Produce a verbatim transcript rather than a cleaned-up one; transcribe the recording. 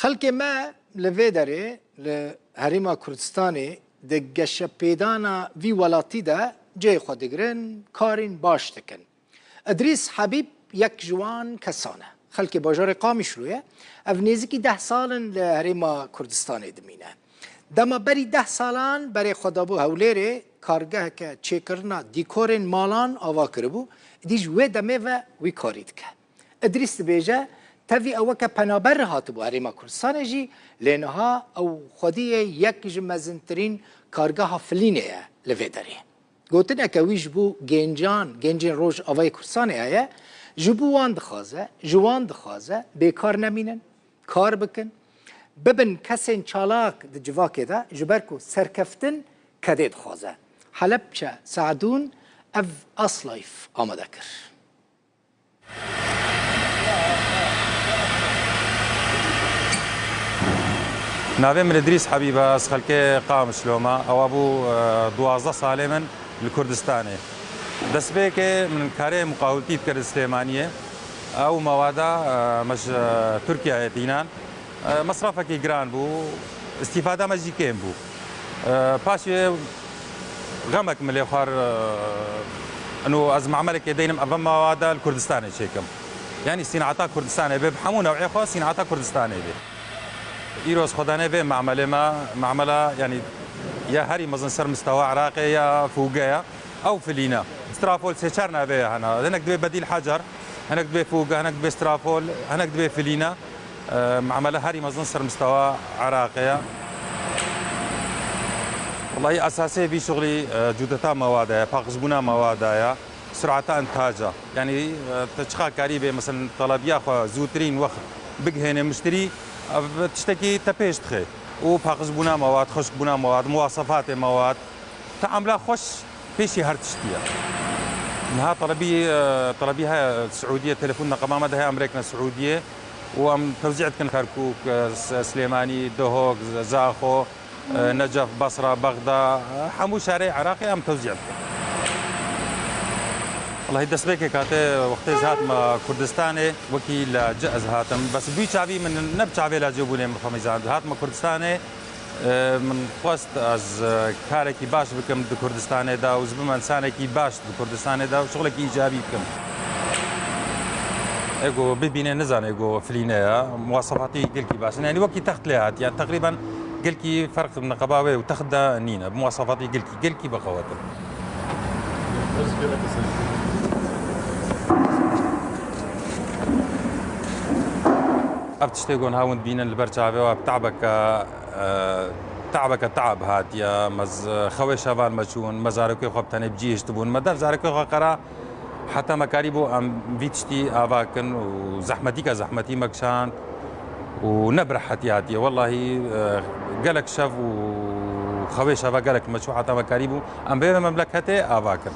Xelkê me li vê derê, li Herêma Kurdistanê, di geşepêdana vî welatî de cihê xwe digirin, karên baş dikin. Îdrîs Hebîb yek ji wan kesan e. Xelkê bajarê Qamişlo ye. Ev nêzîkî deh sal in li Herêma Kurdistanê dimîne. Dema berî deh salan berê xwe dabû Hewlêrê, kargeheke çêkirina dîkorên malan ava kiribû, îdî ji wê demê ve wî karî dike. Îdrîs dibêje, tevî ew weke penaber hatibû Herêma Kurdistanê jî, lê niha ew xwediyê yek ji mezintirîn kargeha Filînê ye li vê derê. Gotineke wî ji bo gencan, gencên Rojavayê Kurdistanê heye, ji bo wan dixwaze, ji wan dixwaze bêkar nemînin, kar bikin, bibin kesên çalak di civakê de, ji ber ku serkeftin kedê dixwaze. Helepçe Seadûn ev Aslayf amade kir. Navê min Îdrîs Hebîb e, ez xelkê Qamişlo me. Ewa bû, e, duwazdeh salê min li Kurdistanê. Destpêkê min karê muqawiltî dikir li Silêmaniyê. Ew mewada, e, me ji, e, Tirkiyeyê tînan. E, mesrafekî giran bû, îstîfada me jî kêm bû. E, paşê xemek min lê xwar, e, ino ez mamelekê deynim, ev mewada li Kurdistanê çêkim. Yanî sînata Kurdistanê bê, bi hemû newê xwe sînata Kurdistanê bê. Îro ez xwedanê vê mamelê me, mamela, yanî ya herî mezin ser mistewa Iraqê ya fûge ye. Ew filîne. Strafol sê çar navê ye hena. Hinek dibê bedîl hecer, hinek dibê fûge, hinek dibê strafol, hinek dibê filîne. E, mamele herî mezin ser mistewa Iraqê ye. Wellahî esasê vî şixulî, e, cûdeta mewada ye, paqijbûna mewada ye, surata intihaca. Yanî, e, tu çiqa karî bê, meselen, telebiya xwe zûtirîn wext bigihêne miştirî, ev tiştekî te pêş dixe. Û paqijbûna mewad, xweşkbûna mewad, muwasefatê mewad, teamla xweş pêşî her tiştî ye. Niha telebî, e, telebî heye, Siûdiyê, telefon neqeba me de heye, em rêkine Siûdiyê û em tewzî dikin Kerkûk, e, S-, Silêmanî, Duhok, Z-, Zaxo, e, Necef, Basra, Bexda, e, hemû şarê Iraqê em tewzî dikin. Wellahî destpêkê kate wextê ez hatime Kurdistanê, wekî lacê ez hatim. Bes bî çavî min ne bi çavê lacê bûnê min xwe mîzan. Hatime Kurdistanê, e, min xwest ez, e, karekî baş bikim di Kurdistanê de û ez bim însanekî baş di Kurdistanê de û şixulekî îcabî bikim. Ê ku bibîne nizane ku filîne ye, muwasefatî gelkî baş in. Yanî wekî text lê hatiye. Teqrîben gelkî ferq neqeba wê û text de nîne. Bi muwasefatî gelkî, gelkî bi qewet in. Ev tiştê ku niha hûn dibînin li ber çavê we, bi te'beke, e, te'beke te'b hatiye. Me z-, xewê şevan me çûn, me zarokê xwe bi tenê bi cî hiştibûn. Me dev zarokê xwe qera. Heta me karîbû em vî tiştî ava kin û zehmetîka zehmetî me kişand û ne bi rehetî hatiye. Wellahî, e, gelek şev û xewê şeva gelek me çû heta me karîbû em vê memleketê ava kin.